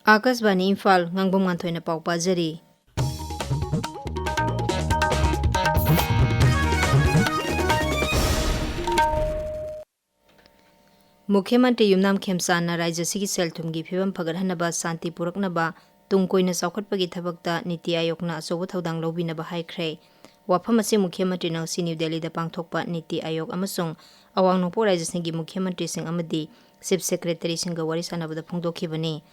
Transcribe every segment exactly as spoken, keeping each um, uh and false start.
ꯑꯥꯀꯥꯁꯕꯥꯅꯤ ꯏꯝꯐꯥꯜ, ꯉꯥꯡꯕꯝ ꯉꯥꯟꯊꯣꯏꯅ ꯄꯥꯎ ꯄꯥꯖꯔꯤ꯫ ꯃꯨꯈ꯭ꯌ ꯃꯟꯇ꯭ꯔꯤ ꯌꯨꯝꯅꯥꯝ ꯈꯦꯝꯆꯥꯟꯅ ꯔꯥꯖ꯭ꯌ ꯑꯁꯤꯒꯤ ꯁꯦꯜ ꯊꯨꯝꯒꯤ ꯐꯤꯕꯝ ꯐꯒꯠꯍꯟꯅꯕ, ꯁꯥꯟꯇꯤ ꯄꯨꯔꯛꯅꯕ, ꯇꯨꯡ ꯀꯣꯏꯅ ꯆꯥꯎꯈꯠꯄꯒꯤ ꯊꯕꯛꯇ ꯅꯤꯇꯤ ꯑꯥꯌꯣꯒꯅ ꯑꯆꯧꯕ ꯊꯧꯗꯥꯡ ꯂꯧꯕꯤꯅꯕ ꯍꯥꯏꯈ꯭ꯔꯦ꯫ ꯋꯥꯐꯝ ꯑꯁꯤ ꯃꯨꯈ꯭ꯌ ꯃꯟꯇ꯭ꯔꯤꯅ ꯉꯁꯤ ꯅ꯭ꯌꯨ ꯗꯦꯜꯂꯤꯗ ꯄꯥꯡꯊꯣꯛꯄ ꯅꯤꯇꯤ ꯑꯥꯌꯣꯒ ꯑꯃꯁꯨꯡ ꯑꯋꯥꯡ ꯅꯣꯡꯄꯣꯛ ꯔꯥꯖ꯭ꯌꯁꯤꯡꯒꯤ ꯃꯨꯈ꯭ꯌ ꯃꯟꯇ꯭ꯔꯤꯁꯤꯡ ꯑꯃꯗꯤ ꯆꯤꯐ ꯁꯦꯀ꯭ꯔꯦꯇꯔꯤꯁꯤꯡꯒ ꯋꯥꯔꯤ ꯁꯥꯟꯅꯕꯗ ꯐꯣꯡꯗꯣꯛꯈꯤꯕꯅꯤ꯫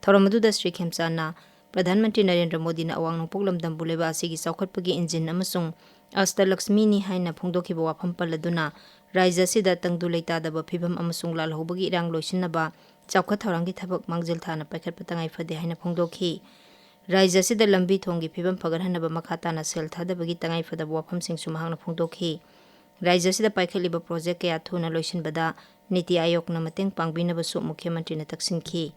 ꯊꯧꯔꯝ ꯑꯗꯨꯗ ꯁ꯭ꯔꯤ ꯈꯦꯝꯆꯥꯟꯅ ꯄ꯭ꯔꯙꯥꯟ ꯃꯟꯇ꯭ꯔꯤ ꯅꯔꯦꯟꯗ꯭ꯔ ꯃꯣꯗꯤꯅ ꯑꯋꯥꯡ ꯅꯣꯡꯄꯣꯛ ꯂꯝꯗꯝꯕꯨ ꯂꯩꯕꯥꯛ ꯑꯁꯤꯒꯤ ꯆꯥꯎꯈꯠꯄꯒꯤ ꯏꯟꯖꯤꯟ ꯑꯃꯁꯨꯡ ꯑꯁꯇꯂꯛꯁꯃꯤꯅꯤ ꯍꯥꯏꯅ ꯐꯣꯡꯗꯣꯛꯈꯤꯕ ꯋꯥꯐꯝ ꯄꯜꯂꯗꯨꯅ, ꯔꯥꯖ꯭ꯌ ꯑꯁꯤꯗ ꯇꯪꯗꯨ ꯂꯩꯇꯥꯗꯕ ꯐꯤꯕꯝ ꯑꯃꯁꯨꯡ ꯂꯥꯜꯍꯧꯕꯒꯤ ꯏꯔꯥꯡ ꯂꯣꯏꯁꯤꯟꯅꯕ ꯆꯥꯎꯈꯠ ꯊꯧꯔꯥꯡꯒꯤ ꯊꯕꯛ ꯃꯥꯡꯖꯤꯜ ꯊꯥꯅ ꯄꯥꯏꯈꯠꯄ ꯇꯉꯥꯏ ꯐꯗꯦ ꯍꯥꯏꯅ ꯐꯣꯡꯗꯣꯛꯈꯤ꯫ ꯔꯥꯖ꯭ꯌ ꯑꯁꯤꯗ ꯂꯝꯕꯤ ꯊꯣꯡꯒꯤ ꯐꯤꯕꯝ ꯐꯒꯠꯍꯟꯅꯕ ꯃꯈꯥ ꯇꯥꯅ ꯁꯦꯜ ꯊꯥꯗꯕꯒꯤ ꯇꯉꯥꯏ ꯐꯗꯕ ꯋꯥꯐꯝꯁꯤꯡꯁꯨ ꯃꯍꯥꯛꯅ ꯐꯣꯡꯗꯣꯛꯈꯤ꯫ ꯔꯥꯖ꯭ꯌ ꯑꯁꯤꯗ ꯄꯥꯏꯈꯠꯂꯤꯕ ꯄ꯭ꯔꯣꯖꯦꯛ ꯀꯌꯥ ꯊꯨꯅ ꯂꯣꯏꯁꯤꯟꯕꯗ ꯅꯤꯇꯤ ꯑꯥꯌꯣꯒꯅ ꯃꯇꯦꯡ ꯄꯥꯡꯕꯤꯅꯕꯁꯨ ꯃꯨꯈ꯭ꯌ ꯃꯟꯇ꯭ꯔꯤꯅ ꯇꯛꯁꯤꯟꯈꯤ꯫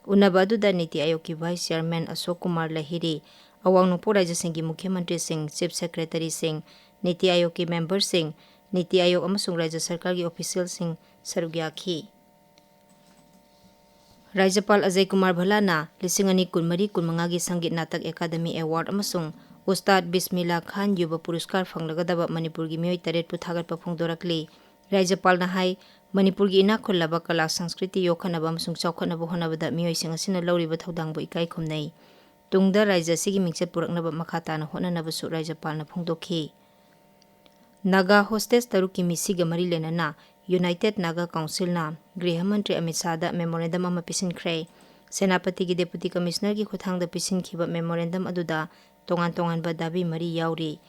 ꯎꯅꯕ ꯑꯗꯨꯗ ꯅꯤꯇꯤ ꯑꯥꯌꯣꯒꯀꯤ ꯚꯥꯏꯁ ꯆꯤꯌꯥꯔꯃꯦꯟ ꯑꯁꯣꯛ ꯀꯨꯃꯥꯔ ꯂꯍꯤꯔꯤ, ꯑꯋꯥꯡ ꯅꯣꯡꯄꯣꯛ ꯔꯥꯖ꯭ꯌꯁꯤꯡꯒꯤ ꯃꯨꯈ꯭ꯌ ꯃꯟꯇ꯭ꯔꯤꯁꯤꯡ, ꯆꯤꯐ ꯁꯦꯀ꯭ꯔꯦꯇꯔꯤꯁꯤꯡ, ꯅꯤꯇꯤ ꯑꯥꯌꯣꯒꯀꯤ ꯃꯦꯝꯕꯔꯁꯤꯡ, ꯅꯤꯇꯤ ꯑꯥꯌꯣꯒ ꯑꯃꯁꯨꯡ ꯔꯥꯖ꯭ꯌ ꯁꯔꯀꯥꯔꯒꯤ ꯑꯣꯐꯤꯁꯤꯌꯦꯜꯁꯤꯡ ꯁꯔꯨꯛ ꯌꯥꯈꯤ꯫ ꯔꯥꯖ꯭ꯌꯄꯥꯜ ꯑꯖꯌ ꯀꯨꯃꯥꯔ ꯚꯜꯂꯥꯅ ꯂꯤꯁꯤꯡ ꯑꯅꯤ ꯀꯨꯟꯃꯔꯤ ꯀꯨꯟꯃꯉꯥꯒꯤ ꯁꯪꯒꯤꯠ ꯅꯥꯇꯛ ꯑꯦꯀꯥꯗꯃꯤ ꯑꯦꯋꯥꯔꯗ ꯑꯃꯁꯨꯡ ꯎꯁꯇꯥꯗ ꯕꯤꯁꯃꯤꯜꯂꯥ ꯈꯥꯟ ꯌꯨꯕ ꯄꯨꯔꯁꯀꯥꯔ ꯐꯪꯂꯒꯗꯕ ꯃꯅꯤꯄꯨꯔꯒꯤ ꯃꯤꯑꯣꯏ ꯇꯔꯦꯠꯄꯨ ꯊꯥꯒꯠꯄ ꯐꯣꯡꯗꯣꯔꯛꯂꯤ꯫ ꯔꯥꯖ꯭ꯌꯄꯥꯜꯅ ꯍꯥꯏ, ꯃꯅꯤꯄꯨꯔꯒꯤ ꯏꯅꯥꯛ ꯈꯨꯜꯂꯕ ꯀꯂꯥ ꯁꯪꯁꯀ꯭ꯔꯤꯇꯤ ꯌꯣꯛꯈꯠꯅꯕ ꯑꯃꯁꯨꯡ ꯆꯥꯎꯈꯠꯅꯕ ꯍꯣꯠꯅꯕꯗ ꯃꯤꯑꯣꯏꯁꯤꯡ ꯑꯁꯤꯅ ꯂꯧꯔꯤꯕ ꯊꯧꯗꯥꯡꯕꯨ ꯏꯀꯥꯏ ꯈꯨꯝꯅꯩ꯫ ꯇꯨꯡꯗ ꯔꯥꯖ꯭ꯌ ꯑꯁꯤꯒꯤ ꯃꯤꯡꯆꯠ ꯄꯨꯔꯛꯅꯕ ꯃꯈꯥ ꯇꯥꯅ ꯍꯣꯠꯅꯅꯕꯁꯨ ꯔꯥꯖ꯭ꯌꯄꯥꯜꯅ ꯐꯣꯡꯗꯣꯛꯈꯤ꯫ ꯅꯥꯒꯥ ꯍꯣꯁꯇꯦꯖ ꯇꯔꯨꯛꯀꯤ ꯃꯤꯁꯤꯒ ꯃꯔꯤ ꯂꯩꯅꯅ ꯌꯨꯅꯥꯏꯇꯦꯗ ꯅꯥꯒꯥ ꯀꯥꯎꯟꯁꯤꯜꯅ ꯒ꯭ꯔꯤꯍ ꯃꯟꯇ꯭ꯔꯤ ꯑꯃꯤꯠ ꯁꯥꯍꯗ ꯃꯦꯃꯣꯔꯦꯟꯗꯝ ꯑꯃ ꯄꯤꯁꯤꯟꯈ꯭ꯔꯦ꯫ ꯁꯦꯅꯥꯄꯇꯤꯒꯤ ꯗꯦꯄꯨꯇꯤ ꯀꯃꯤꯁꯅꯔꯒꯤ ꯈꯨꯠꯊꯥꯡꯗ ꯄꯤꯁꯤꯟꯈꯤꯕ ꯃꯦꯃꯣꯔꯦꯟꯗꯝ ꯑꯗꯨꯗ ꯇꯣꯉꯥꯟ ꯇꯣꯉꯥꯟꯕ ꯗꯥꯕꯤ ꯃꯔꯤ ꯌꯥꯎꯔꯤ꯫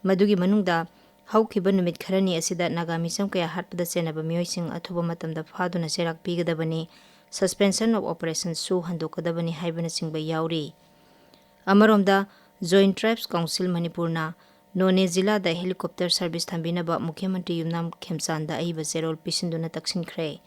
ꯃꯗꯨꯒꯤ ꯃꯅꯨꯡꯗ ꯍꯧꯈꯤꯕ ꯅꯨꯃꯤꯠ ꯈꯔꯅꯤ ꯑꯁꯤꯗ ꯅꯥꯒꯥ ꯃꯤꯆꯝ ꯀꯌꯥ ꯍꯥꯠꯄꯗ ꯆꯦꯟꯅꯕ ꯃꯤꯑꯣꯏꯁꯤꯡ ꯑꯊꯨꯕ ꯃꯇꯝꯗ ꯐꯥꯗꯨꯅ ꯆꯩꯔꯥꯛ ꯄꯤꯒꯗꯕꯅꯤ, Suspension of Operations ꯁꯨ ꯍꯟꯗꯣꯛꯀꯗꯕꯅꯤ ꯍꯥꯏꯕꯅꯆꯤꯡꯕ ꯌꯥꯎꯔꯤ꯫ ꯑꯃꯔꯣꯝꯗ, ꯖꯣꯏꯟꯠ ꯇ꯭ꯔꯥꯏꯕꯁ ꯀꯥꯎꯟꯁꯤꯜ ꯃꯅꯤꯄꯨꯔꯅ ꯅꯣꯅꯦ ꯖꯤꯂꯥꯗ ꯍꯦꯂꯤꯀꯣꯞꯇꯔ ꯁꯔꯚꯤꯁ ꯊꯝꯕꯤꯅꯕ ꯃꯨꯈ꯭ꯌ ꯃꯟꯇ꯭ꯔꯤ ꯌꯨꯝꯅꯥꯝ ꯈꯦꯝꯆꯥꯟꯗ ꯑꯏꯕ ꯆꯦꯔꯣꯜ ꯄꯤꯁꯤꯟꯗꯨꯅ ꯇꯛꯁꯤꯟꯈ꯭ꯔꯦ꯫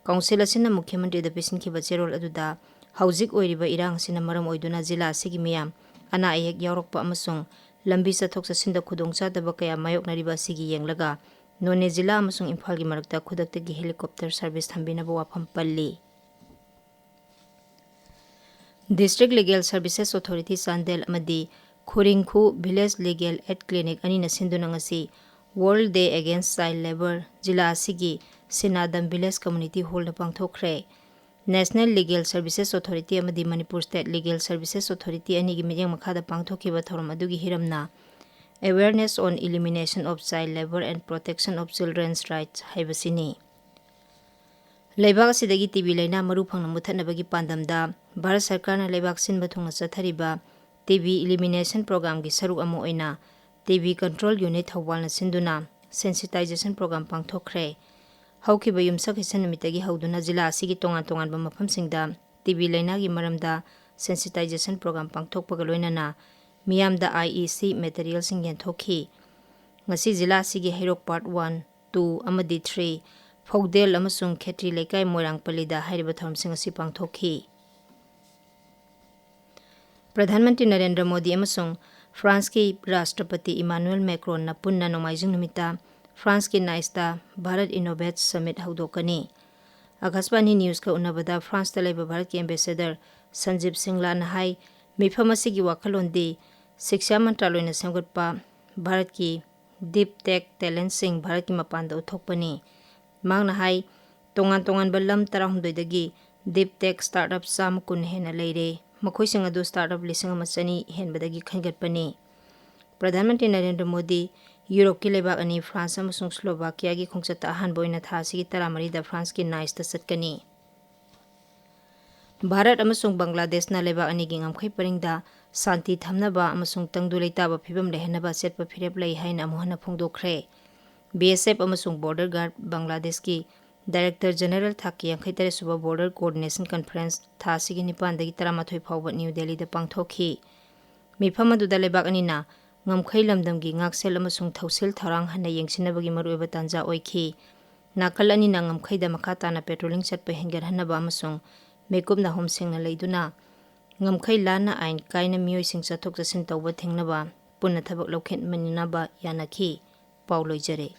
ꯀꯥꯎꯟꯁꯤꯜ ꯑꯁꯤꯅ ꯃꯨꯈ꯭ꯌ ꯃꯟꯇ꯭ꯔꯤꯗ ꯄꯤꯁꯤꯟꯈꯤꯕ ꯆꯦꯔꯣꯜ ꯑꯗꯨꯗ ꯍꯧꯖꯤꯛ ꯑꯣꯏꯔꯤꯕ ꯏꯔꯥꯡ ꯑꯁꯤꯅ ꯃꯔꯝ ꯑꯣꯏꯗꯨꯅ ꯖꯤꯂꯥ ꯑꯁꯤꯒꯤ ꯃꯤꯌꯥꯝ ꯑꯅꯥ ꯑꯌꯦꯛ ꯌꯥꯎꯔꯛꯄ ꯑꯃꯁꯨꯡ ꯂꯝꯕꯤ ꯆꯠꯊꯣꯛ ꯆꯠꯁꯤꯟꯗ ꯈꯨꯗꯣꯡꯆꯥꯗꯕ ꯀꯌꯥ ꯃꯥꯌꯣꯛꯅꯔꯤꯕ ꯑꯁꯤꯒꯤ ꯌꯦꯡꯂꯒ ꯅꯣꯅꯦ ꯖꯤꯂꯥ ꯑꯃꯁꯨꯡ ꯏꯝꯐꯥꯜꯒꯤ ꯃꯔꯛꯇ ꯈꯨꯗꯛꯇꯒꯤ ꯍꯦꯂꯤꯀꯣꯞꯇꯔ ꯁꯔꯚꯤꯁ ꯊꯝꯕꯤꯅꯕ ꯋꯥꯐꯝ ꯄꯜꯂꯤ꯫ District Legal Services Authority Chandel ꯑꯃꯗꯤ ꯈꯨꯔꯤꯡꯈꯨ Village Legal Aid Clinic ꯑꯅꯤꯅ ꯁꯤꯟꯗꯨꯅ ꯉꯁꯤ World Day Against Child Labour ꯖꯤꯂꯥ ꯑꯁꯤꯒꯤ ꯁꯤꯅꯥꯗꯝ Village Community Hallꯗ ꯄꯥꯡꯊꯣꯛꯈ꯭ꯔꯦ꯫ National Legal Services Authority ꯑꯃꯗꯤ Manipur State Legal Services Authority ꯑꯅꯤꯒꯤ ꯃꯤꯠꯌꯦꯡ ꯃꯈꯥꯗ ꯄꯥꯡꯊꯣꯛꯈꯤꯕ ꯊꯧꯔꯝ ꯑꯗꯨꯒꯤ ꯍꯤꯔꯝꯅ Awareness on Elimination of Child Labour and Protection of Children's Rights ꯍꯥꯏꯕꯁꯤꯅꯤ꯫ ꯂꯩꯕꯥꯛ ꯑꯁꯤꯗꯒꯤ ꯇꯤ ꯕꯤ ꯂꯥꯏꯅꯥ ꯃꯔꯨ ꯐꯪꯅ ꯃꯨꯠꯊꯠꯅꯕꯒꯤ ꯄꯥꯟꯗꯝꯗ ꯚꯥꯔꯠ ꯁꯔꯀꯥꯔꯅ ꯂꯩꯕꯥꯛ ꯁꯤꯟꯕ ꯊꯨꯡꯅ ꯆꯠꯊꯔꯤꯕ ꯇꯤ ꯕꯤ Elimination Programꯒꯤ ꯁꯔꯨꯛ ꯑꯃ ꯑꯣꯏꯅ ꯇꯤ ꯕꯤ Control Unit ꯊꯧꯕꯥꯜꯅ ꯁꯤꯟꯗꯨꯅ Sensitization Program ꯄꯥꯡꯊꯣꯛꯈ꯭ꯔꯦ꯫ ꯍꯧꯈꯤꯕ ꯌꯨꯝꯁꯀꯩꯁ ꯅꯨꯃꯤꯠꯇꯒꯤ ꯍꯧꯗꯨꯅ ꯖꯤꯂꯥ ꯑꯁꯤꯒꯤ ꯇꯣꯉꯥꯟ ꯇꯣꯉꯥꯟꯕ ꯃꯐꯝꯁꯤꯡꯗ ꯇꯤ ꯕꯤ ꯂꯥꯏꯅꯥꯒꯤ ꯃꯔꯝꯗ Sensitization Program ꯄꯥꯡꯊꯣꯛꯄꯒ ꯂꯣꯏꯅꯅ ꯃꯤꯌꯥꯝꯗ ꯑꯥꯏ ꯏ ꯁꯤ ꯃꯦꯇꯔꯤꯌꯦꯜꯁꯤꯡ ꯌꯦꯟꯊꯣꯛꯈꯤ꯫ ꯉꯁꯤ ꯖꯤꯂꯥ ꯑꯁꯤꯒꯤ ꯍꯩꯔꯣꯛ Part One, Two ꯑꯃꯗꯤ Three, ꯐꯧꯗꯦꯜ ꯑꯃꯁꯨꯡ ꯈꯦꯇ꯭ꯔꯤ ꯂꯩꯀꯥꯏ ꯃꯣꯏꯔꯥꯡꯄꯜꯂꯤꯗ ꯍꯥꯏꯔꯤꯕ ꯊꯧꯔꯝꯁꯤꯡ ꯑꯁꯤ ꯄꯥꯡꯊꯣꯛꯈꯤ꯫ ꯄ꯭ꯔꯙꯥꯟ ꯃꯟꯇ꯭ꯔꯤ ꯅꯔꯦꯟꯗ꯭ꯔ ꯃꯣꯗꯤ ꯑꯃꯁꯨꯡ ꯐ꯭ꯔꯥꯟꯁꯀꯤ ꯔꯥꯁꯇ꯭ꯔꯄꯇꯤ ꯏꯃꯥꯅꯨꯑꯦꯜ ꯃꯦꯀ꯭ꯔꯣꯟꯅ ꯄꯨꯟꯅ ꯅꯣꯡꯃꯥꯏꯖꯤꯡ ꯅꯨꯃꯤꯠꯇ ꯐ꯭ꯔꯥꯟꯁꯀꯤ ꯅꯥꯏꯁꯇ Bharat Innovates Summit ꯍꯧꯗꯣꯛꯀꯅꯤ꯫ ꯑꯀꯥꯁꯕꯥꯅꯤ ꯅ꯭ꯌꯨꯁꯀ ꯎꯅꯕꯗ ꯐ꯭ꯔꯥꯟꯁꯇ ꯂꯩꯕ ꯚꯥꯔꯠꯀꯤ ꯑꯦꯝꯕꯦꯁꯦꯗꯔ ꯁꯟꯖꯤꯕ ꯁꯤꯡꯂꯥꯅ ꯍꯥꯏ, ꯃꯤꯐꯝ ꯑꯁꯤꯒꯤ ꯋꯥꯈꯜꯂꯣꯟꯗꯤ ꯁꯤꯛꯁꯥ ꯃꯟꯇ꯭ꯔꯥꯂꯣꯏꯅ ꯁꯦꯝꯒꯠꯄ ꯚꯥꯔꯠꯀꯤ Deep Tech Talentꯁꯤꯡ ꯚꯥꯔꯠꯀꯤ ꯃꯄꯥꯟꯗ ꯎꯠꯊꯣꯛꯄꯅꯤ꯫ ꯃꯍꯥꯛꯅ ꯍꯥꯏ, ꯇꯣꯉꯥꯟ ꯇꯣꯉꯥꯟꯕ ꯂꯝ ꯇꯔꯥꯍꯨꯝꯗꯣꯏꯗꯒꯤ Deep Tech Startup ꯆꯥꯝꯃ ꯀꯨꯟ ꯍꯦꯟꯅ ꯂꯩꯔꯦ꯫ ꯃꯈꯣꯏꯁꯤꯡ ꯑꯗꯨ startup ꯂꯤꯁꯤꯡ ꯑꯃ ꯆꯅꯤ ꯍꯦꯟꯕꯗꯒꯤ ꯈꯟꯒꯠꯄꯅꯤ꯫ ꯄ꯭ꯔꯙꯥꯟ ꯃꯟꯇ꯭ꯔꯤ ꯅꯔꯦꯟꯗ꯭ꯔ ꯃꯣꯗꯤ ꯌꯨꯔꯣꯞꯀꯤ ꯂꯩꯕꯥꯛ ꯑꯅꯤ, ꯐ꯭ꯔꯥꯟꯁ ꯑꯃꯁꯨꯡ ꯁ꯭ꯂꯣꯚꯥꯀꯤꯌꯥꯒꯤ ꯈꯣꯡꯆꯠꯇ ꯑꯍꯥꯟꯕ ꯑꯣꯏꯅ ꯊꯥ ꯑꯁꯤꯒꯤ ꯇꯔꯥꯃꯔꯤꯗ ꯐ꯭ꯔꯥꯟꯁꯀꯤ ꯅꯥꯏꯁꯇ ꯆꯠꯀꯅꯤ꯫ ꯚꯥꯔꯠ ꯑꯃꯁꯨꯡ ꯕꯪꯒ꯭ꯂꯥꯗꯦꯁꯅ ꯂꯩꯕꯥꯛ ꯑꯅꯤꯒꯤ ꯉꯝꯈꯩ ꯄꯔꯤꯡꯗ ꯁꯥꯟꯇꯤ ꯊꯝꯅꯕ ꯑꯃꯁꯨꯡ ꯇꯪꯗꯨ ꯂꯩꯇꯥꯕ ꯐꯤꯕꯝ ꯂꯩꯍꯟꯅꯕ ꯑꯆꯦꯠꯄ ꯐꯤꯔꯦꯞ ꯂꯩ ꯍꯥꯏꯅ ꯑꯃꯨꯛ ꯍꯟꯅ ꯐꯣꯡꯗꯣꯛꯈ꯭ꯔꯦ꯫ ꯕꯤ ꯑꯦꯁ ꯑꯦꯐ ꯑꯃꯁꯨꯡ Border Guard ꯕꯪꯒ꯭ꯂꯥꯗꯦꯁꯀꯤ Director General ꯊꯥꯛꯀꯤ ꯌꯥꯡꯈꯩ ꯇꯔꯦꯠ ꯁꯨꯕ Border Coordination Conference ꯊꯥ ꯑꯁꯤꯒꯤ ꯅꯤꯄꯥꯟꯗꯒꯤ ꯇꯔꯥꯃꯥꯊꯣꯏ ꯐꯥꯎꯕ ꯅ꯭ꯌꯨ ꯗꯦꯜꯂꯤꯗ ꯄꯥꯡꯊꯣꯛꯈꯤ꯫ ꯃꯤꯐꯝ ꯑꯗꯨꯗ ꯂꯩꯕꯥꯛ ꯑꯅꯤꯅ ꯉꯝꯈꯩ ꯂꯝꯗꯝꯒꯤ ꯉꯥꯛꯁꯦꯜ ꯑꯃꯁꯨꯡ ꯊꯧꯁꯤꯜ ꯊꯧꯔꯥꯡ ꯍꯟꯅ ꯌꯦꯡꯁꯤꯟꯅꯕꯒꯤ ꯃꯔꯨꯑꯣꯏꯕ ꯇꯥꯟꯖꯥ ꯑꯣꯏꯈꯤ꯫ ꯅꯥꯀꯜ ꯑꯅꯤꯅ ꯉꯝꯈꯩꯗ ꯃꯈꯥ ꯇꯥꯅ patrolling ꯆꯠꯄ ꯍꯦꯟꯒꯠꯍꯟꯅꯕ ꯑꯃꯁꯨꯡ ꯃꯤꯀꯨꯞ ꯅꯥꯍꯣꯝ ꯁꯦꯡꯅ ꯂꯩꯗꯨꯅ ꯉꯝꯈꯩ ꯂꯥꯟꯅ ꯑꯥꯏꯟ ꯀꯥꯏꯅ ꯃꯤꯑꯣꯏꯁꯤꯡ ꯆꯠꯊꯣꯛ ꯆꯠꯁꯤꯟ ꯇꯧꯕ ꯊꯤꯡꯅꯕ ꯄꯨꯟꯅ ꯊꯕꯛ ꯂꯧꯈꯠꯃꯤꯟꯅꯅꯕ ꯌꯥꯅꯈꯤ꯫ ꯄꯥꯎ ꯂꯣꯏꯖꯔꯦ꯫